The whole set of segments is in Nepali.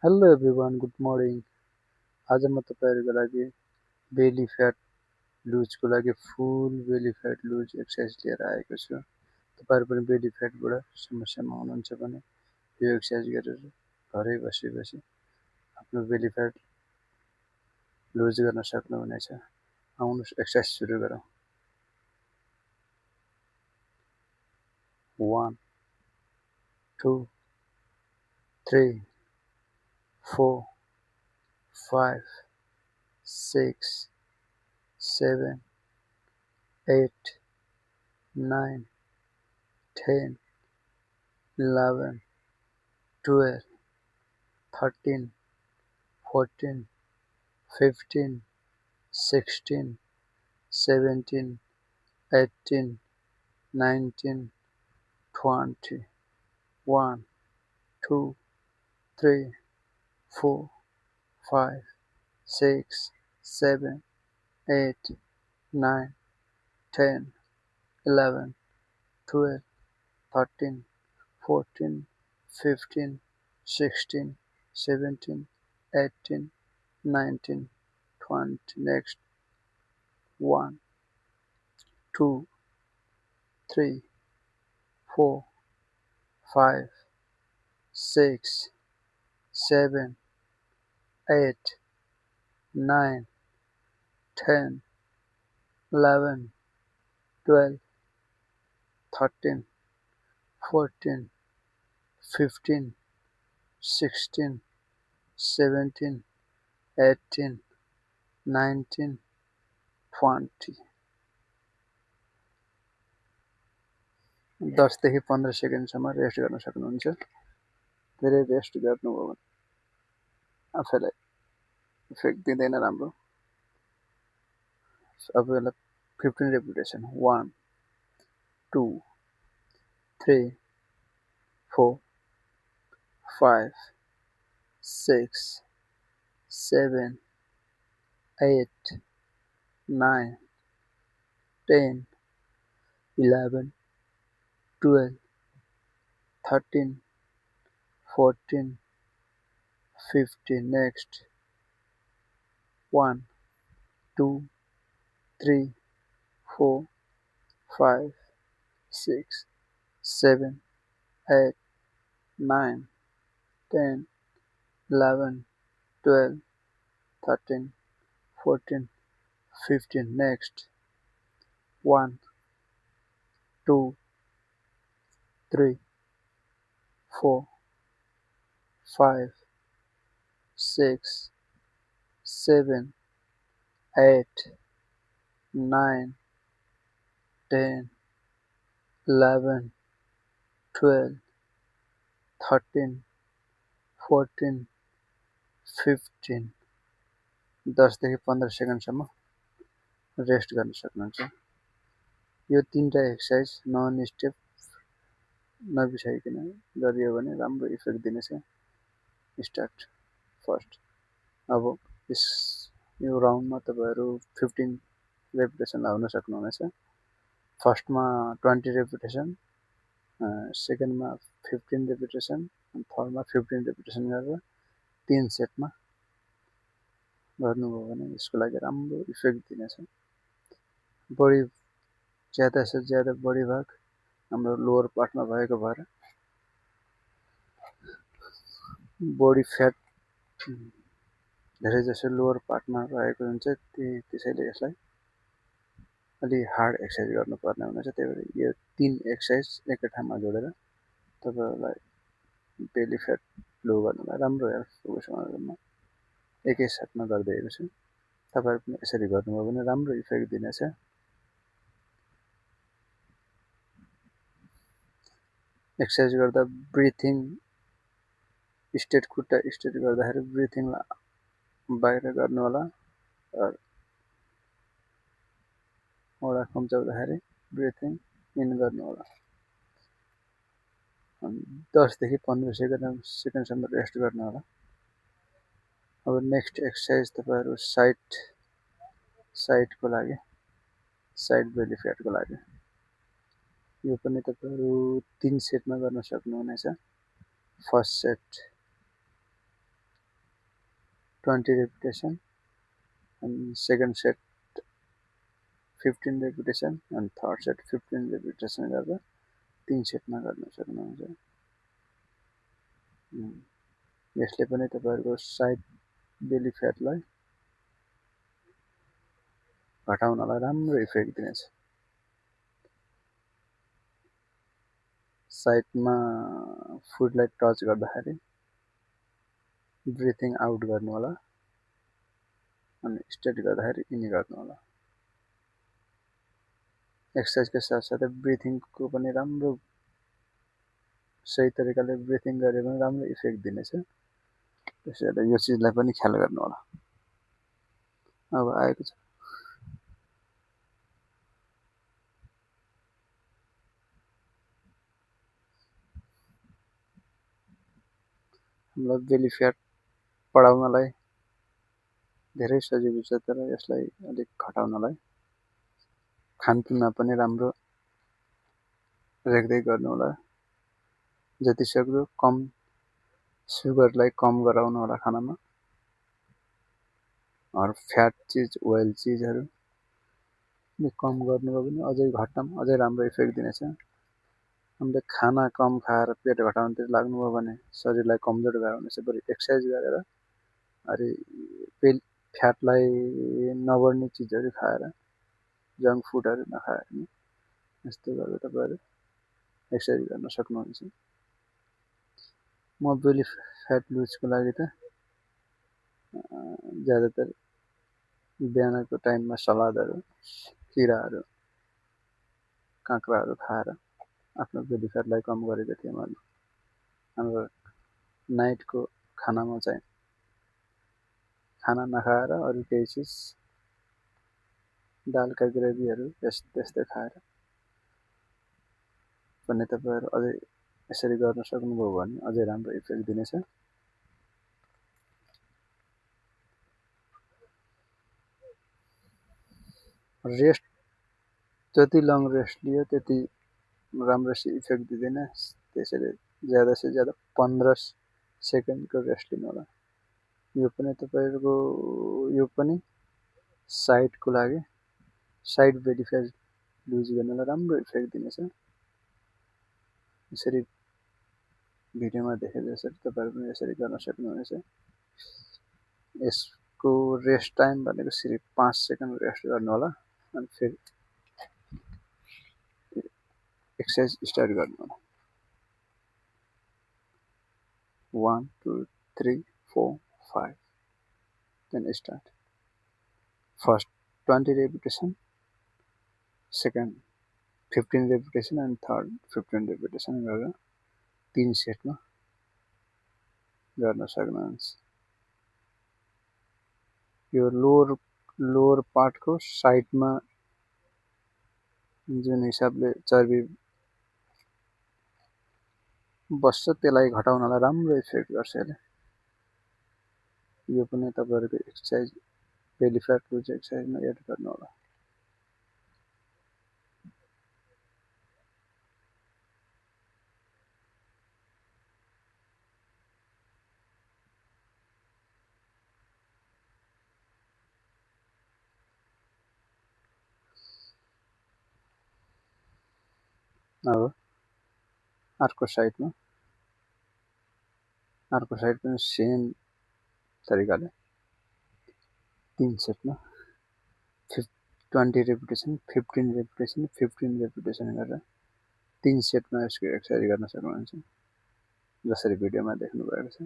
Hello everyone good morning. आज म तपाईँहरूको लागि बेली फ्याट लुजको लागि फुल बेली फ्याट लुज एक्सर्साइज लिएर आएको छु। तपाईँहरू पनि बेली फ्याटबाट समस्यामा हुनुहुन्छ भने यो एक्सर्साइज गरेर घरै बसी बसी आफ्नो बेली फ्याट लुज गर्न सक्नुहुनेछ। आउनुहोस् एक्सर्साइज सुरु गरौँ। 1 2 3 4 5 6 7 8 9 10 11 12 13 14 15 16 17 18 19 20 1 2 3 4 5 6 7 8 9 10 11 12 13 14 15 16 17 18 19 20 next 1 2 3 4 5 6 7 8 9 10 11 12 13 14 15 16 17 18 19 20 10 देखि 15 सेकेन्डसम्म रेस्ट गर्न सक्नुहुन्छ। धेरै रेस्ट गर्नुभयो भने आफैलाई इफेक्ट दिँदैन राम्रो। अब यसलाई 15 रेपिटेसन 1 2 3 4 5 6 7 8 9 10 11 12 13 14 15 next 1 2 3 4 5 6 7 8 9 10 11 12 13 14 15 next 1 2 3 4 5 6 7 8 9 10 11 12 13 14 15 10 देखि 15 सेकेन्डसम्म रेस्ट गर्न सक्नुहुन्छ। यो तीनटा एक्सर्साइज नन स्टेप नबिसाइकन गरियो भने राम्रो इफेक्ट दिनेछ। Start first. अब यो राउन्डमा तपाईँहरू 15 रेपिटेसन लाउन सक्नुहुनेछ। फर्स्टमा 20 रेपिटेसन, सेकेन्डमा 15 रेपिटेसन, थर्डमा 15 रेपिटेसन गरेर 3 सेटमा गर्नुभयो भने यसको लागि राम्रो इफेक्ट दिनेछ। बडी ज्यादा से ज्यादा बडी भाग हाम्रो लोअर पार्टमा भएको भएर बडी फ्याट धेरै जसो लोअर पार्टमा रहेको हुन्छ। त्यसैले यसलाई अलि हार्ड एक्सर्साइज गर्नुपर्ने हुनेछ। त्यही भएर यो 3 एक्सर्साइज एकै ठाउँमा जोडेर तपाईँहरूलाई बेली फ्याट लो गर्नलाई राम्रो हेल्प पुग्छ। एकै साथमा गरिदिएको छु। तपाईँहरू पनि यसरी गर्नुभयो भने राम्रो इफेक्ट दिनेछ। एक्सर्साइज गर्दा ब्रिथिङ स्ट्रेट खुट्टा स्ट्रेट गर्दाखेरि ब्रिथिङलाई बाहिर गर्नु होला। ओडा खुम्चाउँदाखेरि ब्रिथिङ इन गर्नु होला। 10 देखि 15 सेकेन्डसम्म रेस्ट गर्नु होला। अब नेक्स्ट एक्सर्साइज तपाईँहरू साइडको लागि, साइड बेली फ्याटको लागि यो पनि तपाईँहरू 3 सेटमा गर्न सक्नुहुनेछ। First set 20 repetition and second set 15 repetition and third set 15 repetition गरेर 3 सेटमा गर्न सक्नुहुन्छ। यसले पनि तपाईहरुको साइड बेली फ्याटलाई घटाउनलाई राम्रो इफेक्ट दिनेछ। साइडमा फुडलाई टच गर्दाखेरि ब्रिथिङ आउट गर्नु होला अनि स्ट्रेट गर्दाखेरि इन गर्नु होला। एक्सरसाइजको साथसाथै ब्रिथिङको पनि राम्रो सही तरिकाले ब्रिथिङ गरे पनि राम्रो इफेक्ट दिनेछ। त्यसैले यो चीजलाई पनि ख्याल गर्नु होला। अब आएको छ हामीलाई बेली फ्याट बढाउनलाई धेरै सजिलो छ, तर यसलाई अलिक घटाउनलाई खानपिनमा पनि राम्रो रेख्दै गर्नु होला। जति सक्दो कम सुगरलाई कम गराउनु होला खानामा। और फ्याट चीज ओइल चीजहरु कम गर्नुभयो भने अझै घट्नमा अझै राम्रो इफेक्ट दिनेछ। हामीले खाना कम खाएर पेट घटाउनतिर लाग्नुभयो भने शरीरलाई कमजोर गराउनेछ। बरु एक्सरसाइज गरेर अनि फ्याटलाई नबढ्ने चीजहरु खाएर जंक फुडहरु नखाएर यस्तो गरेर तपाईहरु एक्सरसाइज गर्न सक्नुहुन्छ। म बेली फ्याट लुजको लागि त ज्यादातर बिहानको टाइममा सलादहरु, खिराहरु, काँक्राहरु खाएर आफ्नो बेली फ्याटलाई कम गरेको थिएँ मैले। हाम्रो नाइटको खानामा चाहिँ खाना नखाएर अरु केही चीज दालका ग्रेभीहरु त्यस्तै खाएर पनि तपाईहरु अझै यसरी गर्न सक्नुभयो भने अझै राम्रो इफेक्ट दिनेछ। रेस्ट जति लङ रेस्ट लियो त्यति राम्रोसित इफेक्ट दिँदैन। त्यसैले ज्यादा से ज्यादा 15 सेकेन्डको रेस्ट लिनु होला। यो पनि तपाईहरुको यो पनि साइडको लागि साइड बेली फ्याट लुज गर्नलाई राम्रो इफेक्ट दिनेछ। यसरी भिडियोमा देखे जसरी तपाईहरु पनि यसरी गर्न सक्नुहुनेछ। यसको रेस्ट टाइम भनेको सिर्फ 5 सेकेन्ड रेस्ट गर्नु होला अनि फेरि एक्सरसाइज स्टार्ट गर्नु होला। 1 2 3 4 5 then start. First 20 repetition, second 15 repetition and third 15 repetition गरेर 3 सेटमा गर्न सक्नुहुन्छ। यो लोअर पार्टको साइडमा जुन हिसाबले चर्बी बस्छ त्यसलाई घटाउनलाई राम्रो इफेक्ट गर्छ यसले। यो पनि तपाईहरुको एक्सरसाइज बेली फ्याट लुज एक्सरसाइजमा एड गर्नु होला। अब अर्को साइड पनि सेम तरिकाले 3 सेटमा 20 repetition 15 repetition 15 repetition गरेर 3 सेटमा यसको एक्सरसाइज गर्न सक्नुहुन्छ। जसरी भिडियोमा देख्नु भएको छ।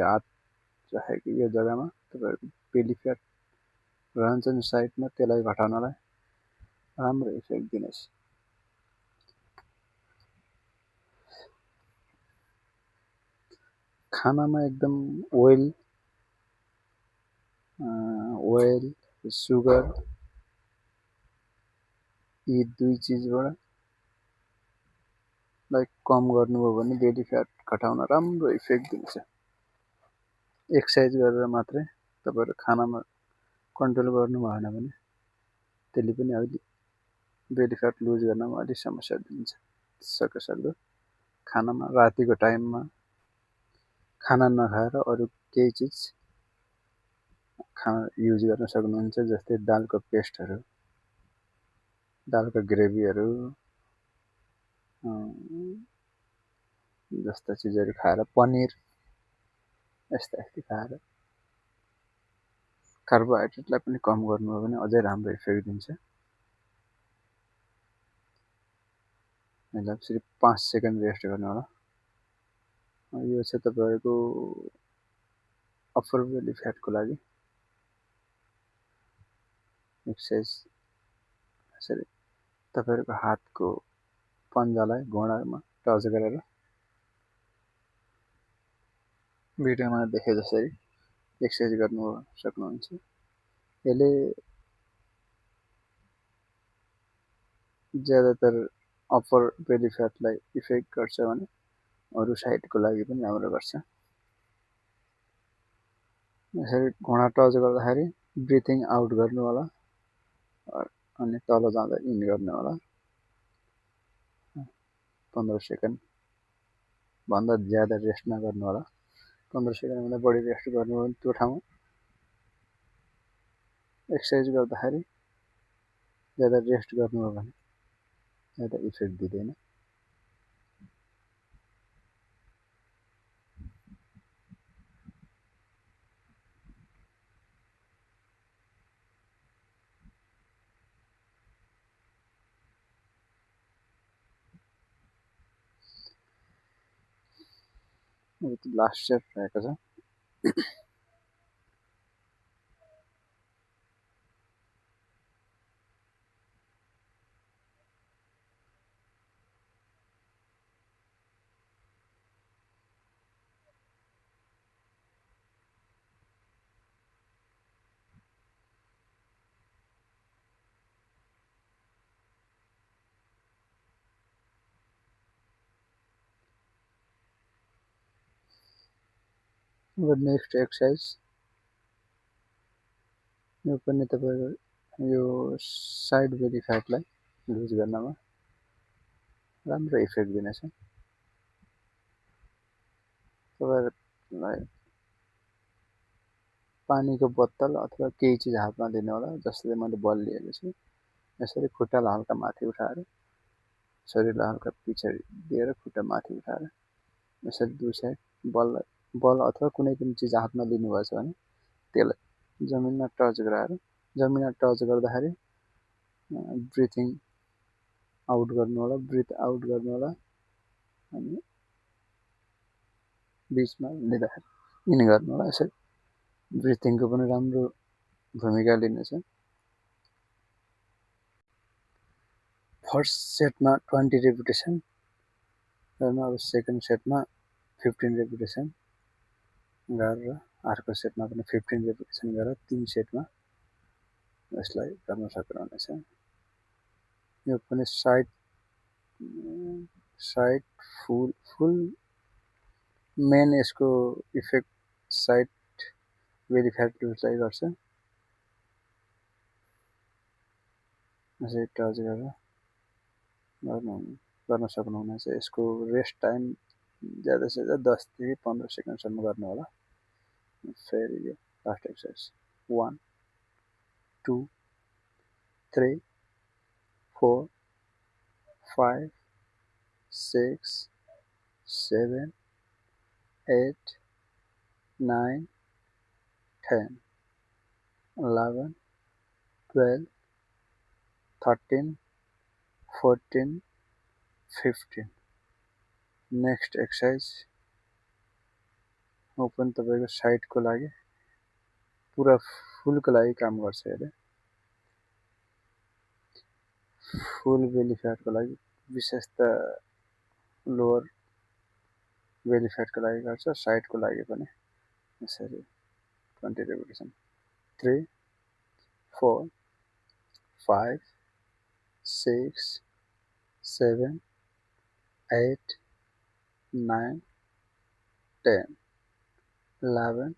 हात राखेको यो जग्गामा तपाईहरुको बेली फ्याट रहन्छ नि साइडमा, त्यसलाई घटाउनलाई राम्रो इफेक्ट दिनेछ। खानामा एकदम ओइल सुगर यी दुई चीजबाट लाइक कम गर्नुभयो भने बेली फ्याट घटाउन राम्रो इफेक्ट दिन्छ। एक्सरसाइज गरेर मात्रै तपाईहरु खानामा कन्ट्रोल गर्नु भएन भने त्यसले पनि अलि बेली फ्याट लुज गर्नमा अलि समस्या दिन्छ। सकेसक्दो खानामा रातिको टाइममा खाना नखाएर अरू केही चिज खाना युज गर्न सक्नुहुन्छ, जस्तै दालको पेस्टहरू, दालको ग्रेभीहरू जस्ता चिजहरू खाएर, पनिर यस्ता खाएर कार्बोहाइड्रेटलाई पनि कम गर्नुभयो भने अझै राम्रो इफेक्ट दिन्छ। यसलाई फेरि 5 सेकेन्ड रेस्ट गर्नु होला। यो चाहिँ तपाईँको अप्पर बेली फ्याटको लागि एक्सर्साइज। यसरी तपाईँहरूको हातको पन्जालाई घुँडामा टच गरेर भिडियोमा देखे जसरी एक्सर्साइज गर्नु सक्नुहुन्छ। यसले ज्यादातर अप्पर बेली फ्याटलाई इफेक्ट गर्छ भने अरू साइडको लागि पनि राम्रो गर्छ। यसरी घुँडा टच गर्दाखेरि ब्रिथिङ आउट गर्नु होला अनि तल जाँदा इन गर्नु होला। 15 सेकेन्ड भन्दा ज्यादा रेस्ट नगर्नु होला। 15 सेकेन्डभन्दा बढी रेस्ट गर्नु हो भने त्यो ठाउँमा एक्सर्साइज गर्दाखेरि ज्यादा रेस्ट गर्नु हो भने ज्यादा इफेक्ट दिँदैन। लास्ट स्टेप रहेको छ। अब नेक्स्ट एक्सर्साइज यो पनि तपाईँको यो साइड बेली फ्याटलाई लुज गर्नमा राम्रो इफेक्ट दिनेछ। तपाईँहरूलाई पानीको बोतल अथवा केही चिज हातमा लिनु होला, जसले मैले बल लिएको छु। यसरी खुट्टालाई हल्का माथि उठाएर शरीरलाई हल्का पछाडि दिएर खुट्टा माथि उठाएर यसरी दुई साइड बल अथवा कुनै पनि चिज हातमा लिनुभएछ भने त्यसलाई जमिनमा टच गराएर जमिनमा टच गर्दाखेरि ब्रिथिङ आउट गर्नु होला, ब्रिथ आउट गर्नु होला अनि बिचमा लिँदाखेरि इन गर्नु होला। यसरी ब्रिथिङको पनि राम्रो भूमिका लिनेछ। फर्स्ट सेटमा 20 रेपिटेसन गर्नु, अब सेकेन्ड सेटमा 15 रेपिटेसन गरेर अर्को सेटमा पनि 15 रेपिटेसन गरेर 3 सेटमा यसलाई गर्न सक्नुहुनेछ। यो पनि साइड फुल मेन यसको इफेक्ट साइड बेली फ्याट लुजलाई गर्छ। यसरी टच गरेर गर्न सक्नुहुनेछ। यसको रेस्ट टाइम ज्यादा से ज्यादा 10 देखि 15 सेकेन्डसम्म गर्नु होला। फेरि यो last exercise 1 2 3 4 5 6 7 8 9 10 11 12 13 14 15। Next exercise open तपाईँको साइडको लागि पुरा फुलको लागि काम गर्छ। यसले फुल बेली फ्याटको लागि विशेष त लोवर बेली फ्याटको लागि गर्छ, साइडको लागि पनि यसरी 20 रेपिटेसन 3 4 5 6 7 8 9 10 11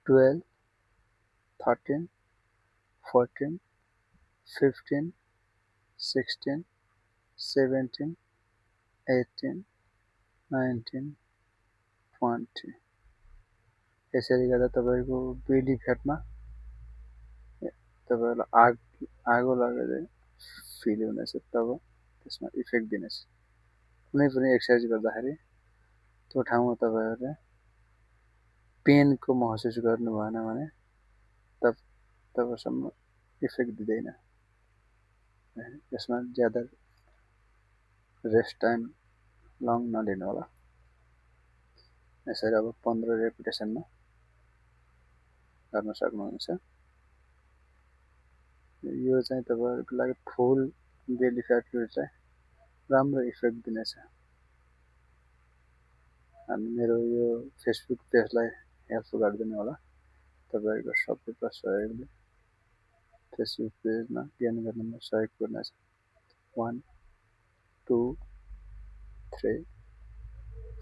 12 13 14 15 16 17 18 19 क्वान्टिटी। यसरी गर्दा तपाईको बेली फ्याटमा तपाईहरुलाई आगो लागेको फिल हुनेछ, तब त्यसमा इफेक्ट दिनेछ। कुनै पनि एक्सरसाइज गर्दाखेरि त्यो ठाउँमा तपाईहरुले पेनको महसुस गर्नु भएन भने तबसम्म इफेक्ट दिँदैन। यसमा ज्यादा रेस्ट टाइम लङ नलिनु होला। यसरी अब 15 रेपिटेसनमा गर्न सक्नुहुन्छ। यो चाहिँ तपाईहरुको लागि फुल बेली फ्याट लुजलाई राम्रो इफेक्ट दिनेछ। अनि मेरो यो फेसबुक पेजलाई हेल्प गरिदिनु होला। तपाईहरुको सपोर्ट र सहयोगले फेसबुक पेजमा ज्ञान गर्नमा सहयोग गर्नेछ। 1 2 3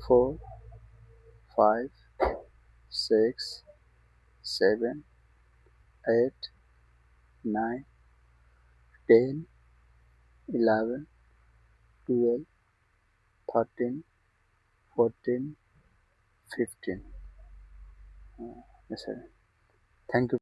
4 5 6 7 8 9 10 11 12 13 14 15 यसरी। Thank you.